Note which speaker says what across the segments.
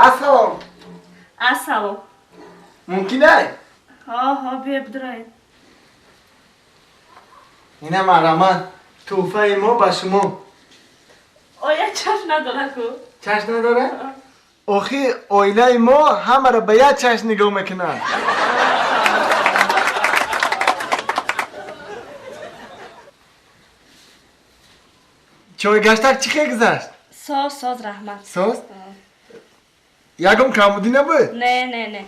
Speaker 1: Ассалом.
Speaker 2: Ассалом.
Speaker 1: Мумкин ай?
Speaker 2: Ҳо, ҳо, биё бидроед.
Speaker 1: Ина марҳамат, тӯҳфаи мо ба шумо.
Speaker 2: Оя чашм надорад ку?
Speaker 1: Чашм надорад? Охи оилаи мо ҳамаро ба як чашм нигоҳ мекунад. Чойгаштак чӣ хел гузашт?
Speaker 2: Соз, соз, раҳмат.
Speaker 1: Соз? Ягон камбудӣ набуд?
Speaker 2: Не, не, не.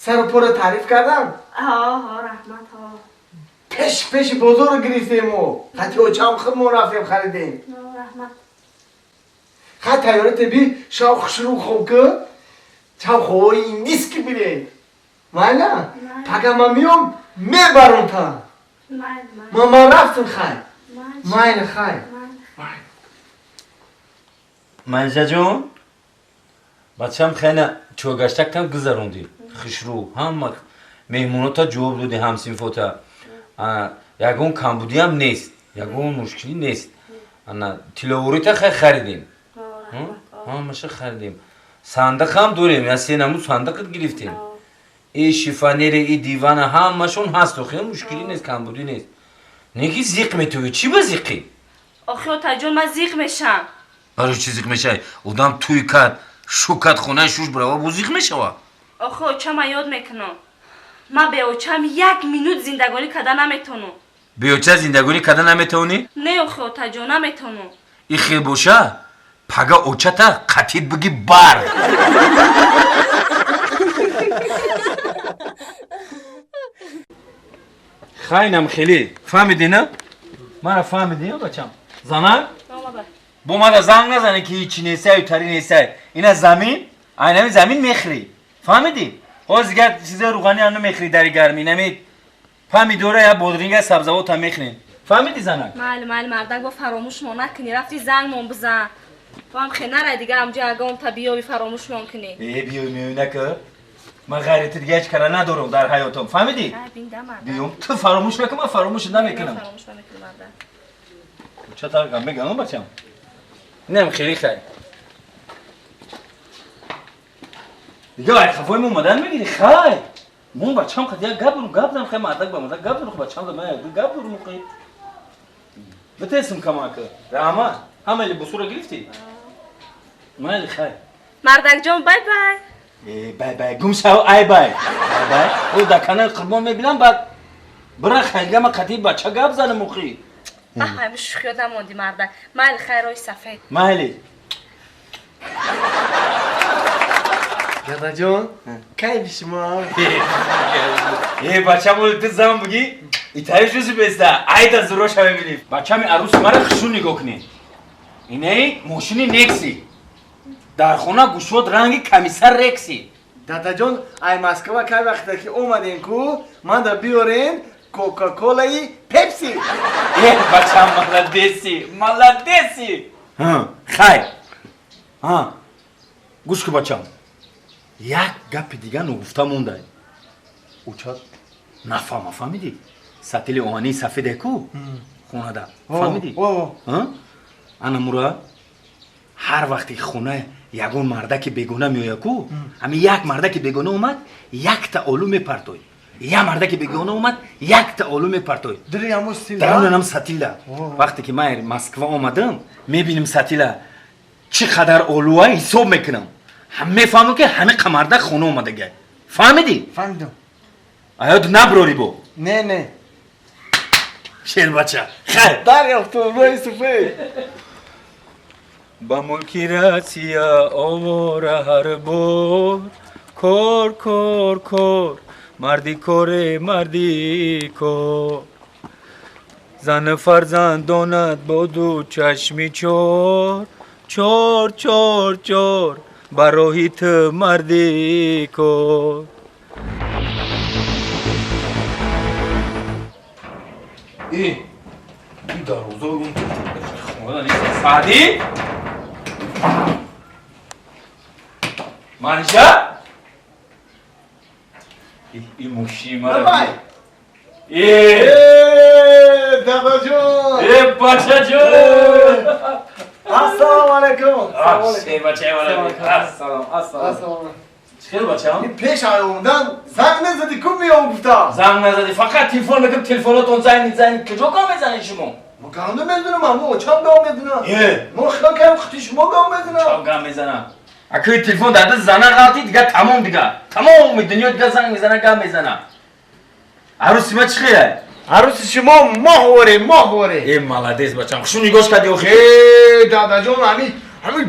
Speaker 1: Сару порро таъриф кардам?
Speaker 2: Ҳо, ҳо, раҳмат, ҳо.
Speaker 1: Пеш пеши бозорро гирифтему. Хати очам худмон рафтем харидем.
Speaker 2: Раҳмат.
Speaker 1: Хай тайёра теби шав хушрӯ хоб ку. Чав ховои индиски бирем. Майла? Пага ман миём мебарам та. Ман рафтам хай. Майла хай.
Speaker 3: Манижаҷон, бачам хеле чойгаштактам гузарондӣ. Хушрӯ, ҳама меҳмонота ҷавоб додӣ, ҳамсинфота. Ягон камбудиам нест, ягон мушкилӣ нест. Ана тилловорита хай харидем. Ҳамаша харидем. Сандиқам дорем, я се намуд сандиқат гирифтем. И шифонери, и дивана ҳамашон ҳаст, охи мушкилӣ нест, камбудӣ нест. Неки зиқ метавӣ, чӣ ба зиқӣ?
Speaker 2: Охи отаҷон, ман зиқ мешам.
Speaker 3: Барои чӣ зиқ мешавӣ? Одам тӯй кард, шу кард, хонаи шуш барава, бо зиқ мешава.
Speaker 2: Охи оча ман ёд мекунам. Ман бе очам як минут зиндагонӣ карда наметавонам.
Speaker 3: Бе оча зиндагонӣ карда наметавонӣ?
Speaker 2: Не, охи отаҷон, наметавонам.
Speaker 3: И хел боша, пага очата қатид биги бар. Хайнам хеле. Фаҳмидӣ на? Мара фаҳмидӣ, бачам? Занак? Бо мада занг назане ки ҳичи несай, тари несай. Ина замин, айнами замин мехӯрӣ. Фаҳмидӣ? Ҳоз дигар чизои рӯғанӣ ҳам намехӯрӣ дари гармӣ. Нами помидора я бодринга сабзавота мехӯрем. Фаҳмидӣ занак?
Speaker 2: Майли, майли, мардак, бо фаромӯшмон накунӣ. Рафти зангмон бизан. Ту ҳам хе нарай дига амҷа ягонта биёви фаромӯшмон кунӣ.
Speaker 3: Э, биёй меёй нака. Ман ғайри ту дига ҳеҷ кара надорам дар ҳаётам. Фаҳмидӣ? Биём, ту фаромӯш накун, ман фаромӯш намекунам.
Speaker 2: Фаромӯш намекунам, мардак.
Speaker 3: Ча таргам мегам, бачам? Инам хеле хай. Дига ай хафои мо омадан мегири, хай. Мо бачам қад як гап дорум, гап дорам, хай мардак ба мардак гап дорум, бачам да ман як гап дорум, хай. Битесим камака. Раҳмат. Ҳама либосуро гирифтӣ? Майли хай.
Speaker 2: Мардакҷон, бай бай.
Speaker 3: Э, бай бай, гум шав, ай бай. Бай бай. О, дар канали Қурбон мебинам, баъд бира хайга ма қатъи бача гап занам охи.
Speaker 2: Аҳай, шӯхиёт намонди мардак. Майли хай, роҳи сафед.
Speaker 3: Майли.
Speaker 1: Дадаҷон, кайфи шумо?
Speaker 3: Э, бачам, оли ту зан бугӣ, итари шуси беста, айда зуроша мебинӣ. Бачами аруси мара хушрӯ нигоҳ кунед. Инаи мошини Некси. Дар хона гушод ранги комиссар Рекси.
Speaker 1: Дадаҷон, ай Москва кай вақте ки омадем ку, манда биёрем Кока-Колаи Пепси.
Speaker 3: Э, бачам, молодеси, молодеси. Хай. Ҳа. Гӯш ку бачам. Як гапи дига ногуфта мондай. Уча нафаҳма, фаҳмидӣ? Сатили оҳании сафеде ку хонада. Фаҳмидӣ? Ана мура ҳар вақте хона ягон мардаки бегона меояд ку, ҳамин як мардаки бегона омад, якта олу мепартой. Я мардаки бегона омад, якта олу мепартой.
Speaker 1: Дари ҳамун сатила?
Speaker 3: Дарун ҳам сатила. Вақте ки ман Москва омадам, мебинем сатила чӣ қадар олуа ҳисоб мекунам. Ҳам мефаҳмам ки ҳамин қа мардак хона омадагай. Фаҳмидӣ?
Speaker 1: Фаҳмидам.
Speaker 3: Аёд наброри бо.
Speaker 1: Не, не.
Speaker 3: Шербача. Хайр.
Speaker 1: Дарёфтум роҳи сафед.
Speaker 3: Ба мулки Россия овора ҳар бор, кор, кор, кор, марди коре, марди кор. Зан фарзандонат бо ду чашми чор, чор, чор, чор, ба роҳи ту марди кор. Э, ин дарвоза хона нест. Саъдӣ? Манижа? Ин мошини мара.
Speaker 1: Давай!
Speaker 3: Э!
Speaker 1: Э, дадаҷон!
Speaker 3: Э, бачаҷон!
Speaker 1: Ассалому Алейкум.
Speaker 3: Бачаи ассалом, ассалом. Чӣ хел бачам?
Speaker 1: Пеш омадан занг назадӣ, ку меом гуфтам.
Speaker 3: Занг назадӣ, фақат телефон мекунам, телефонотон занг занг. Куҷо гап мезанед шумо?
Speaker 1: Мо гап намезанам, аммо очам гап мезанам. Мо хиёл кардем, хути шумо гап мезанам.
Speaker 3: Чам гап мезанам? Акӯи телефон дар даст зана ғалтӣ, дига тамом, дига. Тамоми дунё дига занг мезана, гап мезана. Арӯси ма чӣ хел?
Speaker 1: Арӯси шумо моҳворе, моҳворе.
Speaker 3: Э, молодец бачам. Хушу нигоҳ кардӣ охир?
Speaker 1: Э, дадаҷон, ҳами ҳами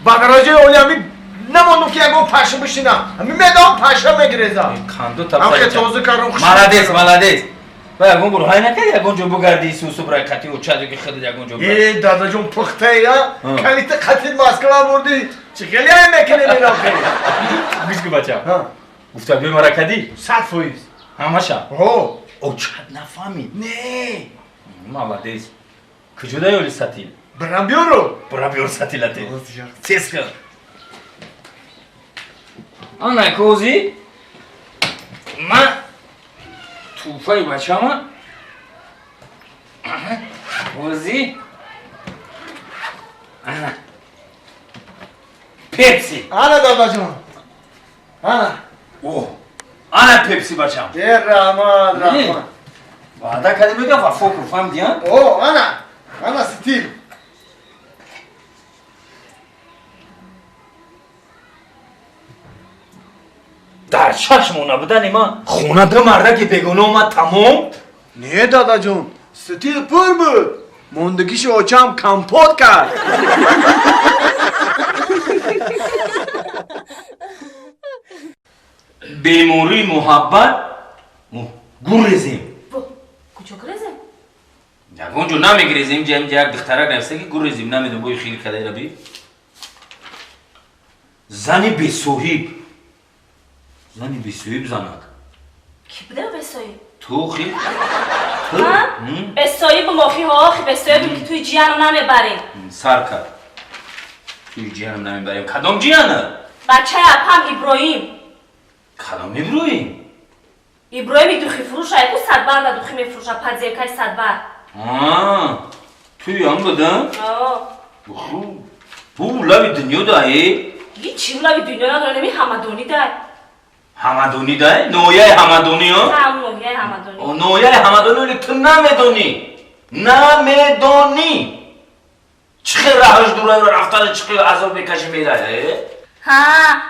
Speaker 1: ба дараҷаи оли, ҳами намондум ки ягон паша бишинам. Ҳами медам паша мегирезам.
Speaker 3: Қанду
Speaker 1: Ҳам тоза кардам.
Speaker 3: Молодец, молодец. Ба ягон бор ҳай накарди, ягон ҷо бугарди, исусу брай қати учаду ки худат ягон ҷо.
Speaker 1: Э, дадаҷон, пухтая, калита қатил Москва бурдӣ. Чӣ хеле ай мекунем ин охир?
Speaker 3: Гӯш ку бачам. Гуфта биёй мара кадӣ?
Speaker 1: 100%.
Speaker 3: Ҳамаша?
Speaker 1: Ҳо.
Speaker 3: Очад нафаҳмид.
Speaker 1: Не.
Speaker 3: Молодец. Куҷо даёли сатил?
Speaker 1: Бирам биёру.
Speaker 3: Бира биёр сатилате. Тез кар. Ана кози ман тӯҳфаи бачама ози ана пепси.
Speaker 1: Ана дадаҷон. Ана.
Speaker 3: О, ана пепси бачам.
Speaker 1: Э, раҳмат, раҳмат.
Speaker 3: Ваъда кардем, мегам вафо кун, фаҳмидӣ, а?
Speaker 1: О, ана. Ана стил.
Speaker 3: Дар чашмо набудани ман хона ду мардаки бегуна омад, тамом.
Speaker 1: Не, дадаҷон, стил пур буд. Мондагиши очам компот кард.
Speaker 3: Бемории муҳаббат гурезем.
Speaker 2: Куҷо гурезем?
Speaker 3: Ягон ҷо намегирезем, инҷа инҷа як духтарак нависта ки гурезем, намедонам бои хили кадаира би. Зани бесоҳиб. Зани бесоҳиб занак.
Speaker 2: Ки буда бесоҳиб?
Speaker 3: Ту хи? Ту?
Speaker 2: Бесоҳиб мохиҳо, охи бесоҳиб ки туи ҷияну намебарем.
Speaker 3: Сар кард. Туи ҷиянам намебарем. Кадом ҷияна?
Speaker 2: Бачаи апам Иброҳим.
Speaker 3: Кадом Иброҳим?
Speaker 2: Иброҳими духи фурӯша, ку садбар да духи мефурӯша, подземкаи садбар.
Speaker 3: Туи ҳам буда? Бу лаби дунё да, э?
Speaker 2: Ҳичи лаби дунё надора, неми ҳамадонӣ дай.
Speaker 3: Ҳамадонӣ дай? Ноҳияи ҳамадонӣ, о?
Speaker 2: Ҳа, ноҳияи ҳамадонӣ.
Speaker 3: Ноҳияи ҳамадонӣ, вале ту намедонӣ. Намедонӣ. Чӣ хел раҳаш дура рафтани, чӣ хел азоб мекашӣ мерай, э?
Speaker 2: Ҳа,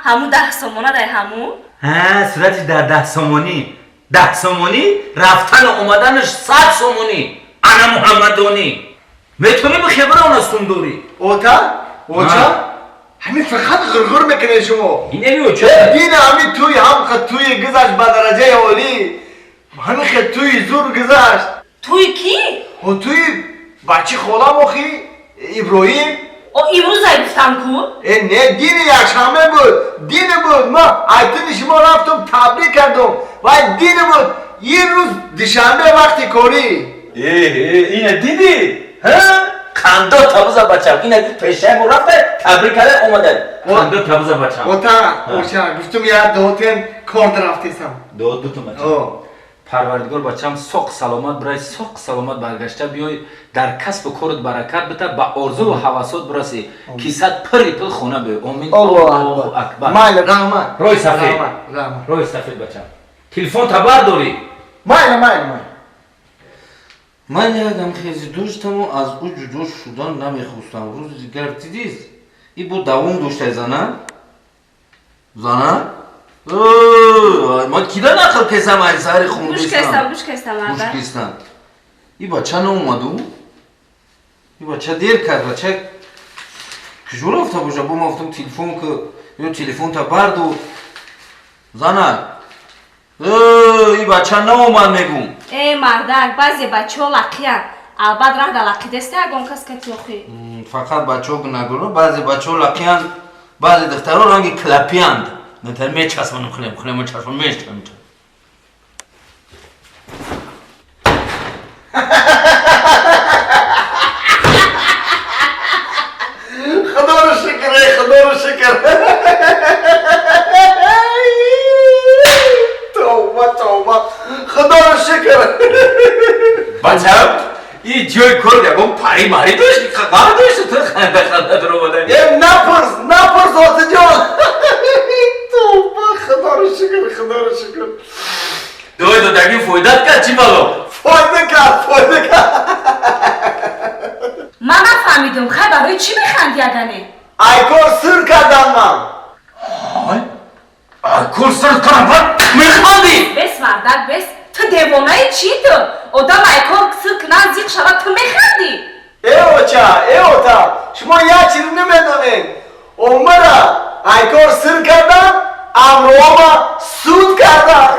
Speaker 2: ҳамун 10 сомона дай ҳамун?
Speaker 3: Ҳа, сурати дар 10 сомонӣ. 10 сомонӣ, рафтану омаданаш 100 сомонӣ. Ана муҳаммадонӣ. Метавонӣ бихебра она сундорӣ?
Speaker 1: Ота? Оча? Ҳамин фақат ғурғур мекунед шумо.
Speaker 3: Инами оча?
Speaker 1: Дина ҳамин туй ҳам туи гузашт ба дараҷаи олӣ. Ҳамин хел туи зур гузашт.
Speaker 2: Туи кӣ?
Speaker 1: О, туи бачи холам охи Иброҳим.
Speaker 2: О, имрӯз ай гуфтам ку?
Speaker 1: Э, не, дини якшанбе буд. Дини буд. Ман айтини шумо рафтум, табрик кардум. Вай дини буд. Ин рӯз душанбе вақти корӣ.
Speaker 3: Э, э, ина дидӣ? Ҳа? Қандо табуза бачам. Ина дид пешаи мо рафта, табрик карда омада. Қандо табуза бачам.
Speaker 1: Ота, оча, гуфтум я дуотен кор дарафтесам.
Speaker 3: Дуо дутум бачам. Парвардигор бачам соқ саломат бирай, соқ саломат баргашта биёй, дар касбу корат баракат бита, ба орзуву ҳавасот бирасӣ, кисат пирри пил хона биёй. Омин.
Speaker 1: Аллоҳу
Speaker 3: акбар.
Speaker 1: Майли, раҳмат.
Speaker 3: Рӯи сафед.
Speaker 1: Раҳмат, раҳмат.
Speaker 3: Рӯи сафед бачам. Телефон табар дорӣ?
Speaker 1: Майли, майли, майли.
Speaker 4: Ман якам хези доштаму аз ӯ ҷудо шудан намехостам. Рӯзи дигар дидист? И бо давом доштай зана? Зана? Ман кида нақл кесам ай сари
Speaker 2: Гӯш кестам, гӯш кестам,
Speaker 4: гӯш
Speaker 2: арда.
Speaker 4: кестам. И бача наомаду? И бача дер кард, бача куҷо рафта боша? Бо ман гуфтам телефон ки ё телефонта бардор. Зана? И бача наомад мегум.
Speaker 2: Э, мардак, баъзе бачаҳо лақиянд. Албат раҳ да лақи деста ягон кас кати охи.
Speaker 4: Фақат бачаҳо гунагоро, баъзе бачаҳо лақиянд, баъзе духтаро ранги клапиянд. Натар мечаспонам хлеб, хлеб мечаспонам, мечаспонам.
Speaker 1: Худоро шукр, эй, худоро шукр. Тавба, тавба. Худоро шукр.
Speaker 3: Бачам, и ҷои кор ягон пари мари дошт, қағар дошт, ту ханда ханда дуромада.
Speaker 2: Нафаҳмидум, хай, барои чӣ механди агане?
Speaker 1: Ай кор сир кардам ман.
Speaker 3: Ай, ай кор сир кардам, баъд механди?
Speaker 2: Бес, мардак, бес. Ту девонаи чӣ? Ту одам ай кор сир кунан зиқ шавад, ту механди?
Speaker 1: Э, оча, э, ота, шумо як чиз намедонед. Омара ай кор сир кардам, амрома суд кардам.